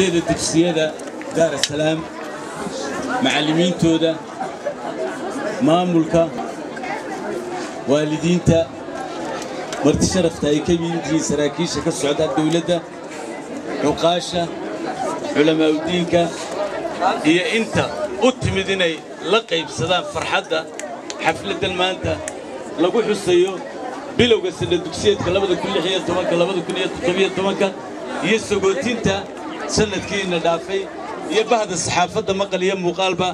Ardayda dugsiyada Daarasalaam, macallimiintooda, maamulka, waalidiinta, marti sharafta ay ka mid yihiin saraakiisha ka socda dowladda, cuqaasha, culamaa'udiinka iyo inta u timid inay la qaybsadaan farxadda xafladdan maanta lagu xusayo bilowga sanad dugsiyeedka 2016 2017 iyo sagootinta sanadkiina dhaafay, iyo bahda saxaafadda maqal iyo muuqaalba,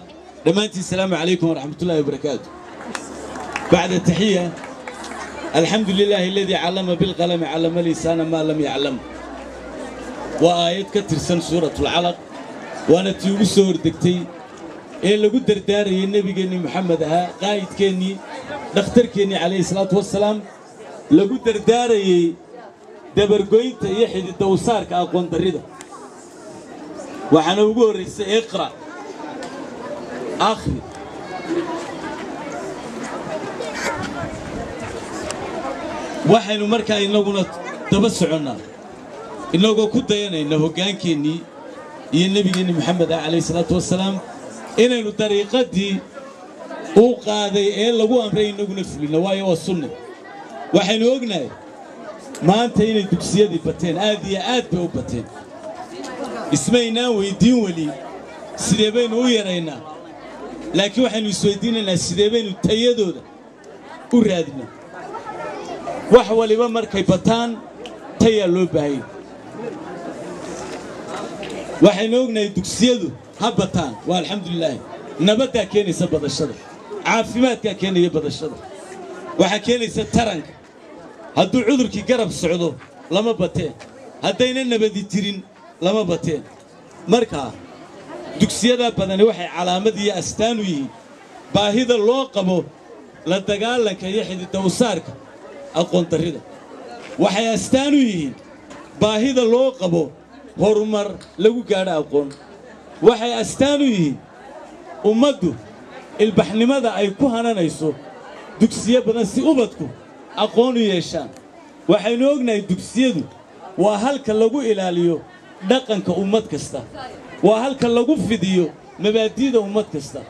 dhammaantiin salaamu calaykum waraxmatullaahi wabarakaatu. Bacda taxiya, alxamdu lilaahi aladii callama bilqalami, callama lisaana maa lam yaclam. Waa aayad ka tirsan suuratulcalaq, waana tii ugu soo hordegtay ee lagu dardaarayay nebigeennii Moxamed ahaa, qaa'idkeennii, dhakhtarkeennii calayhi salaatu wassalaam, lagu dardaarayey dabargoynta iyo xididawsaarka aqoon darrida. Waxaana ugu horraysay iqra', akhri. Waxaynu markaa innaguna daba soconnaa, innagoo ku dayanayna hoggaankeennii iyo nebigeennii Moxamed ah calayhi salaatu wassalaam, inaynu dariiqaddii uu qaaday ee lagu amray innaguna fulino, waayo waa sunne. Waxaynu ognahay maanta inay dugsiyadii bateen, aad iyo aad bay u bateen. Ismaynaan weyddiin weli sidee baynu u yaraynaa, laakiin waxaynu isweyddiinaynaa sidee baynu tayadooda u raadinaa. Wax waliba markay bataan tayaa loo baahanya. Waxaynu ognahay dugsiyadu ha bataan, waa alxamdulilaahi. Nabaddaa keenaysa badashada, caafimaadkaa keenaya badashada, waxaa keenaysa taranka. Hadduu cudurkii garab socdo lama bateen, haddayna nabadi jirin lama bateen. Markaa dugsiyadaa badani waxay calaamad iyo astaan u yihiin baahida loo qabo la dagaalanka iyo xididawsaarka aqoon darrida. Waxay astaan u yihiin baahida loo qabo horumar lagu gaadho aqoon. Waxay astaan u yihiin ummaddu ilbaxnimada ay ku hananayso dugsiyo badan si ubadku aqoon u yeeshaan. Waxaynu ognahay dugsiyadu waa halka lagu ilaaliyo dhaqanka ummad kasta, waa halka lagu fidiyo mabaadi'da ummad kasta,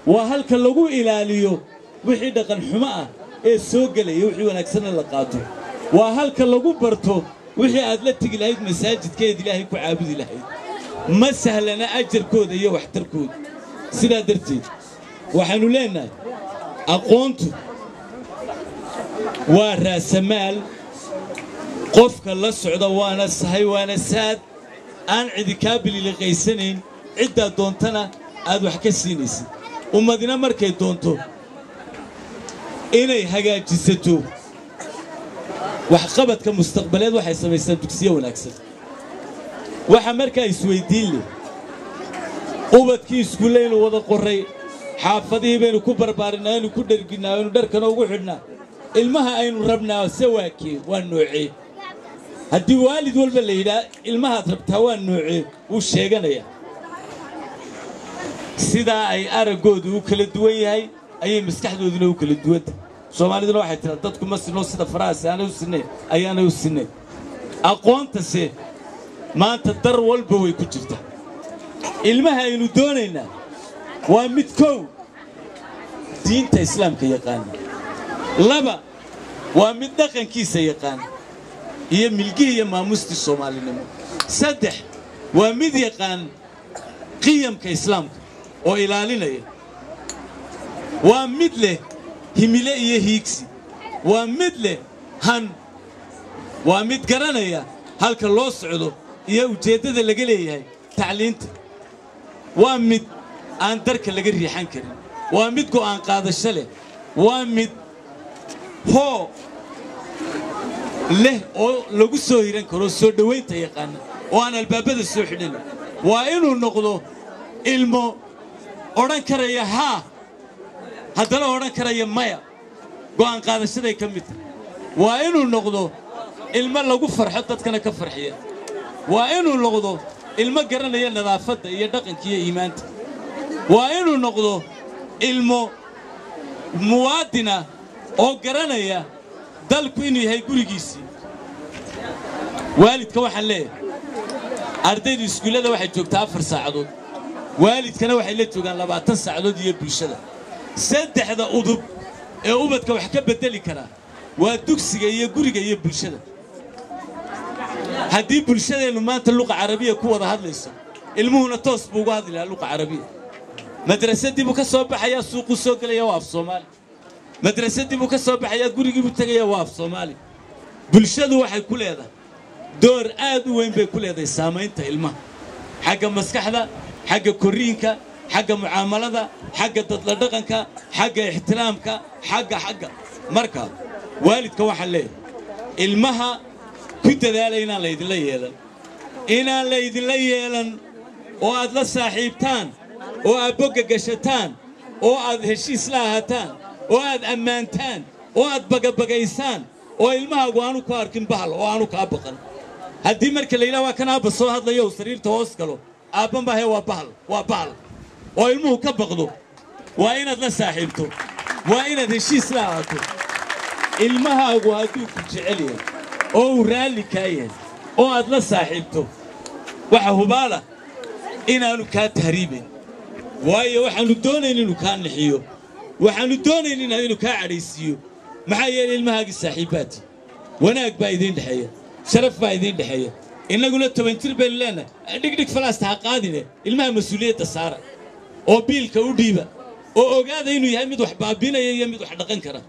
waa halka lagu ilaaliyo wixii dhaqan xumo ah ee soo gelaya, wixii wanaagsanna la qaato, waa halka lagu barto wixii aad la tegi lahayd masaajidkeed Ilaahay ku caabudi lahayd. Ma sahlana ajarkooda iyo waxtarkooda. Sidaa darteed waxaynu leennahay aqoontu waa raasamaal qofka la socda, waana sahay, waana saad aan cidi kaa bililiqaysanayn, ciddaa doontana aad wax ka siinaysid. Ummadina markay doonto inay hagaajisato waxqabadka mustaqbaleed waxay samaystaan dugsiyo wanaagsan. Waxa markaa isweyddiin leh, ubadkii iskuullaynu wada qorray, xaafadihii baynu ku barbaarinaa, aynu ku dherginnaa, aynu dharkana ugu xidhnaa, ilmaha aynu rabnaa se waa kee, waa noocee? Haddii waalid walba la yidhaah ilmahaad rabtaa waa noocee, wuu sheeganayaa. Sidaa ay araggoodu u kala duwan yahay ayay maskaxdooduna u kala duwantahay. Soomaaliduna waxay tiraa dadku ma sinoo, sida farahaasi aanay u sinnayn ayaanay u sinnayn. Aqoontase maanta dar walba way ku jirtaa. Ilmaha aynu doonaynaa waa mid kow diinta islaamka yaqaana, laba waa mid dhaqankiisa yaqaana iyo milgihii iyo maamustii soomaalinimo, saddex waa mid yaqaan qiyamka islaamka oo ilaalinaya, waa mid leh himile iyo hiigsi, waa mid leh han, waa mid garanaya halka loo socdo iyo ujeeddada laga leeyahay tacliinta, waa mid aan darka laga riixan karin, waa mid go'aan qaadasho leh, waa mid hoo leh oo lagu soo hiran karo, soo dhowaynta yaqaana oo aan albaabada soo xidhan. Waa inuu noqdo ilmo odhan karaya haa, haddana odhan karaya maya, go'aan qaadashaday ka mid tahay. Waa inuu noqdo ilmo lagu farxo, dadkana ka farxiya. Waa inuu noqdo ilmo garanaya nadaafadda iyo dhaqanka iyo iimaanta. Waa inuu noqdo ilmo muwaadina oo garanaya dalku inuu yahay gurigiisii. Waalidka waxaan leeyahay, Ardaydu iskuullada waxay joogtaa 4 saacadood, waalidkana waxay la joogaan 20 saacadood iyo bulshada. 3da udub ee ubadka wax ka beddeli karaa waa dugsiga iyo guriga iyo bulshada. Haddii bulshadeennu maanta luqa carabiya ku wada hadlayso, ilmuhuna toos buu uga hadli lahaa luqa carabiya. Madrasadii buu ka soo baxayaa, suuquu soo gelaya, waa af Soomaali. Madrasadii buu ka soo baxayaa, gurigii buu tegayaa, waa af Soomaali. Bulshadu waxay ku leedahay door aad u weyn bay ku leedahay saamaynta ilmaha, xagga maskaxda, xagga korriinka, xagga mucaamalada, xagga dadla dhaqanka, xagga ixtiraamka, xagga. Marka waalidka waxaa leeyahay ilmaha ku dadaala inaan laydinla yeelan, inaan laydinla yeelan oo aad la saaxiibtaan oo aad bogga gashataan oo aad heshiis la ahataan oo aad ammaantaan oo aad bagabagaysaan oo ilmahaagu aanu ku arkin bahal oo aanu kaa baqan. Haddii marka la yidhaha waa kan aabba soo hadlayo uu sariirta hoos galo, aabban baahe waa bahal, waa bahal, oo ilmuhu ka baqdo, waa inaad la saaxiibto, waa inaad heshiis la ahaato. Ilmahaagu hadduu ku jecel yahay oo uu raalli kaa yahay oo aad la saaxiibto, waxa hubaala inaanu kaa tahriibayn. Waayo waxaannu doonayn inuu kaa nixiyo, waxaannu doonayn inuu kaa cadhaysiiyo. Maxaa yeelay ilmahaagii saaxiibbaati, wanaag baa idiin dhexeeya, sharaf baa idiin dhexeeya. Innaguna 10 jir baynu leenahay, dhigdhig falaasta ha qaadine, ilmaha mas-uuliyadda saara oo biilka u dhiiba oo ogaada inuu yahay mid wax baabinaya iyo mid wax dhaqan kara.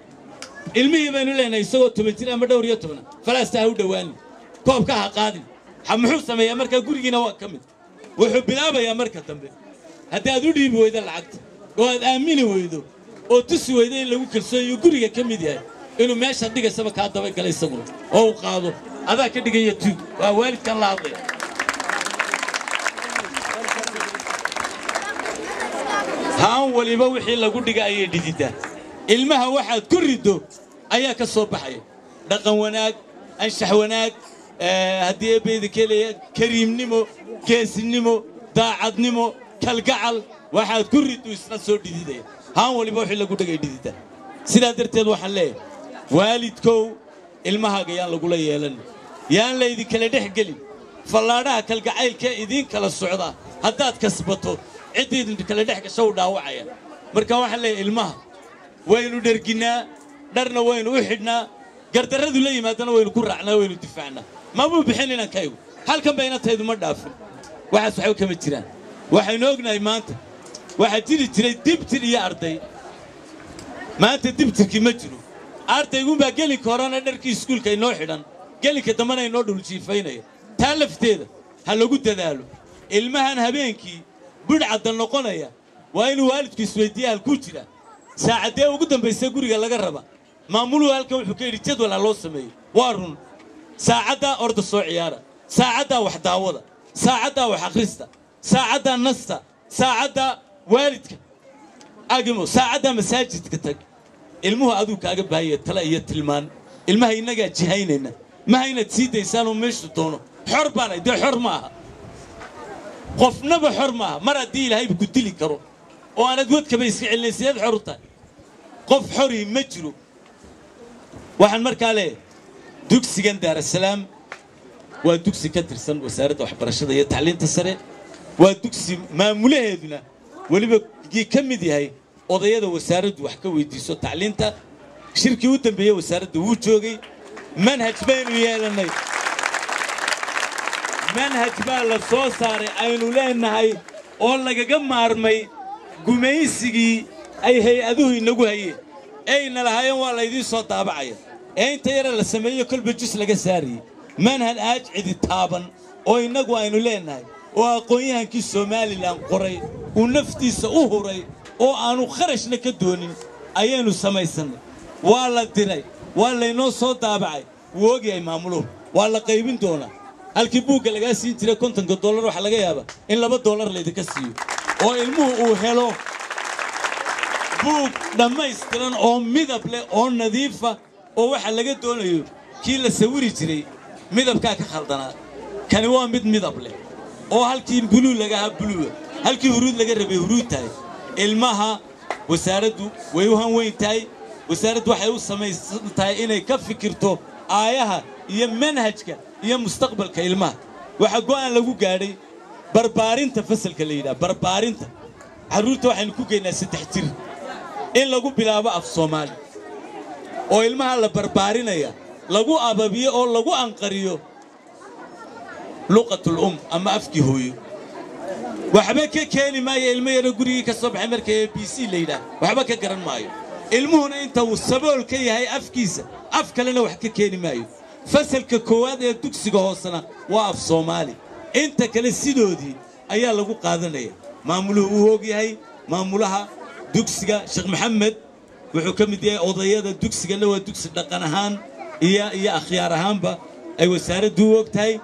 Ilmihii baynu leenahay isagoo 10 jir ama dhowr iyo 10 falaasta ha u dhowaanin, koobka ha qaadin. Muxuu sameeyaa markaa? Gurigiina waa ka mid. Wuxuu bilaabayaa marka dambe, haddii aad u dhiibi weydo lacagta oo aad aamini weydo oo tusi weydo in lagu kalsoonyo guriga ka mid yahay, inuu meesha dhigaysaba kaa dabagala isaguna oo uu qaado, adaa ka dhigaya tuug. Waa waalidkan la hadlaya. Haan waliba wixii lagu dhiga ayay dhididaa. Ilmaha waxaad ku riddo ayaa ka soo baxaya dhaqan wanaag, anshax wanaag, haddii eebeyda kelaya kariimnimo, geesinimo, daacadnimo, kalgacal. Waxaad ku riddu isna soo dhididaya. Haan waliba wixii lagu dhigay dhididaa. Sidaa darteed waxaan leeyahay waalidkow, ilmahaaga yaan lagula yeelan, yaan laydinkala dhex gelin. Fallaadhaha kalgacaylkee idiin kala socda haddaad kasbato, ciddii idinkala dhex gasho u dhaawacaya. Marka waxaan leeyahay ilmaha waynu dherginnaa, dharna waynu u xidhnaa, gardarradu la yimaadana waynu ku raacnaa, waynu difaacnaa. Mabuu bixin inankaygu, halkan ba inantaydu ma dhaafin. Waxaas waxba kama jiraan. Waxaynu ognahay maanta waxaa jiri jiray dibjir iyo arday. Maanta dibjirkii ma jiro. Ardayguunbaa gelinka horena dharkii iskuulka inoo xidhan, gelinka dambena inoo dhuljiifaynaya. Taa lafteeda ha lagu dadaalo. Ilmahan habeenkii budhcadda noqonaya waa inuu waalidku isweydiiya halkuu jira, saacaddee ugu dambaysa guriga laga raba. Maamuluhu halkan wuxuu ka yidhi jadwal ha loo sameeyo. Waa run. Saacaddaa orda soo ciyaara, saacaddaa wax daawada, saacaddaa wax akhrista, saacaddaa nasta, saacaddaa waalidka agimo, saacaddaa masaajidka tag. Ilmuhu aduu kaaga baahaya tala iyo tilmaan. Ilmaha innagaa jihaynayna, maha inaad sii daysaanoo meeshu doono. Xor baanay dee, xor ma aha, qofnaba xor maaha. Mar haddii ilaahayba ku dili karo oo aanad wadkaba iska celinayn, sideed xor u tahay? Qof xorii ma jiro. Waxaan markaa leeyahay dugsigan Daarasalaam waa dugsi ka tirsan wasaaradda waxbarashada iyo tacliinta sare. Waa dugsi maamulaheeduna weliba kii ka mid yahay odayada wasaaraddu wax ka weydiiso tacliinta. Shirkii u dambeeyey wasaaradda wuu joogay. Manhaj baynu yeelannay, manhaj baa la soo saaray aynu leenahay oo lagaga maarmay gumaysigii ay hay-aduhu inagu hayeen eyna lahaayeen waa laydiin soo daabacaya ee inta yara la sameeyo kolba jus laga saarayey. Manhaj aaj cidi taaban oo innagu aynu leenahay oo aqoon-yahankii Somalilan qoray uu naftiisa u huray oo aanu kharashna ka doonin ayaynu samaysannay. Waa la diray, waa laynoo soo daabacay, wuu ogyahay maamuluhu, waa la qaybin doonaa. Halkii buugga lagaa siin jiray $50 waxaa laga yaabaa in $2 laydinka siiyo oo ilmuhu uu helo buug dhammaystiran oo midab leh oo nadiifa oo waxa laga doonayo kii la sawiri jiray midabkaa ka khaldanaa. Kani waa mid midab leh oo halkii buluu laga ahaa buluuga, halkii huruud laga rabay huruud tahay. Ilmaha wasaaraddu way u hanweyn tahay. Wasaaraddu waxay u samaysan tahay inay ka fikirto aayaha iyo manhajka iyo mustaqbalka ilmaha. Waxaa go'aan lagu gaadhay barbaarinta fasalka la yidhaha barbaarinta carruurta waxaynu ku geynaa 3 jir in lagu bilaabo af Soomaali oo ilmaha la barbaarinaya lagu ababiyo oo lagu anqariyo luqatul ama afkii hooyo. Waxba ka keeni maayo ilmo yaro gurigii ka soo baxay marka A B C la yidhaah, waxba ka garan maayo. Ilmuhuna inta uu sabool ka yahay afkiisa af kalena wax ka keeni maayo. Fasalka koowaad ee dugsiga hoosena waa af Soomaali, inta kale sidoodii ayaa lagu qaadanaya. Maamuluhu uu og yahay, maamulaha dugsiga Sheekh Maxamed wuxuu ka mid yahay odayada dugsigana, waa dugsi dhaqan ahaan iyo akhyaar ahaanba ay wasaaraddu u og tahay.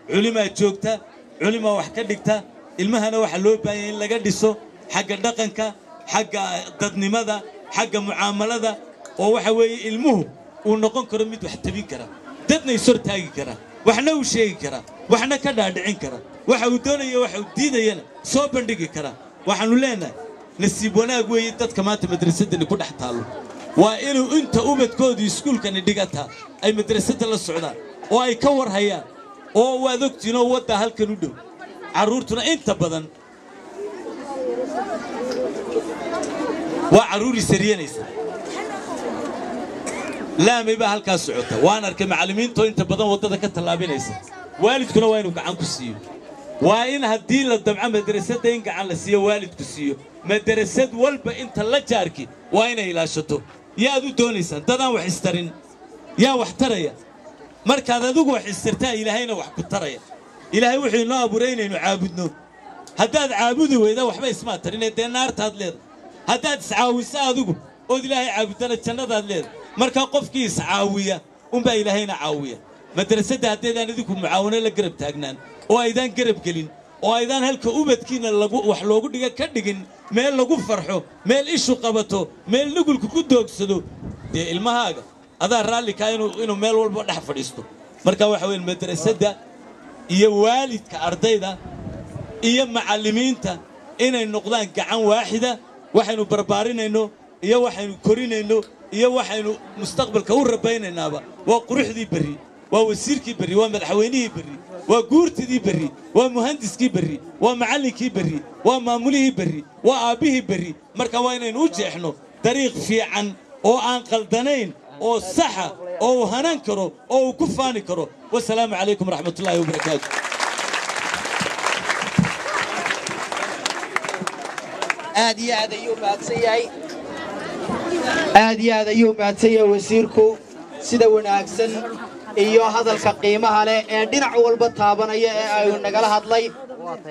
Culimaa joogta, culimaa wax ka dhigta, ilmahana waxaa loo baahan yahay in laga dhiso xagga dhaqanka, xagga dadnimada, xagga mucaamalada, oo waxa weeye ilmuhu uu noqon karo mid wax tabin kara, dadna is hortaagi kara, waxna uu sheegi kara, waxna ka dhaadhicin kara, waxa uu doonaya waxa uu diidayana soo bandhigi kara. Waxaannu leenahay nasiib wanaag weeye dadka maanta madrasadani ku dhex taallo, waa inuu inta ubadkoodu iskuulkani dhigataa ay madrasadda la socdaan oo ay ka war hayaan, oo waad ogtihiin oo waddaa halkan u dhow carruurtuna inta badan waa carruur isariyanaysa. Laamay baa halkaas socota, waan arkay macallimiintoo inta badan waddada ka tallaabinaysa. Waalidkuna waa inuu gacan ku siiyo, waa in haddii la damco madrasadda in gacan la siiyo waalidku siiyo. Madrasad walba inta la jaarki waa inay ilaashato. Yaad u doonaysaan dadaan wax istarin, yaa wax taraya? Markaad adigu wax istartaa ilaahayna wax ku taraya. Ilaahay wuxuu inoo abuuray inaynu caabudno. Haddaad caabudi weyda waxba ismaa tarinee, dee naartaad leedahay. Haddaad iscaawiso adigu ood ilaahay caabudana jannadaad leedahay. Markaa qofkii iscaawiya unbaa ilaahayna caawiya. Madrasadda haddaydaan idinku mucaawano la garab taagnaan oo aydaan garab gelin oo aydaan halka ubadkiinna wax loogu dhiga ka dhigin meel lagu farxo, meel ishu qabato, meel nugulku ku doogsado, dee ilmahaaga adaa raalli kaa inuu meel walba dhex fadhiisto. Marka waxa weeye madrasadda iyo waalidka ardayda iyo macallimiinta inay noqdaan gacan waaxida. Waxaynu barbaarinayno iyo waxaynu korinayno iyo waxaynu mustaqbalka u rabaynaynaaba waa quruxdii berri, waa wasiirkii berri, waa madaxweynihii berri, waa guurtidii berri, waa muhandiskii berri, waa macallinkii berri, waa maamulihii berri, waa aabbihii berri. Marka waa inaynu u jeexno dariiq fiican oo aan qaldanayn oo saxa oo uu hanan karo oo uu ku faani karo. Wasalaamu calaykum waraxmatullaahi wabarakaatu. Aad iyo aad ayuu mahadsan yahay, aad iyo aad ayuu mahadsan yahay wasiirku sida wanaagsan iyo hadalka qiimaha leh ee dhinac walba taabanaya ee ayuu nagala hadlay.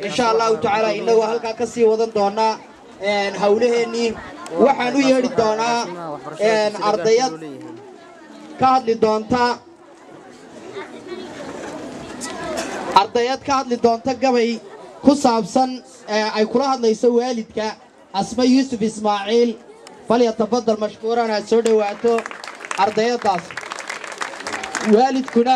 Insha Allahu tacaala innagoo halkaa ka sii wadan doonaa hawlaheennii, waxaan u yeedhi doonaa ardayad ka hadli doonta, ardayad ka hadli doonta gabay ku saabsan ay kula hadlayso waalidka, Asma Yuusuf Ismaaciil. Falyatafadal mashkuuran, ha soo dhowaato ardayaddaas. Waalidkuna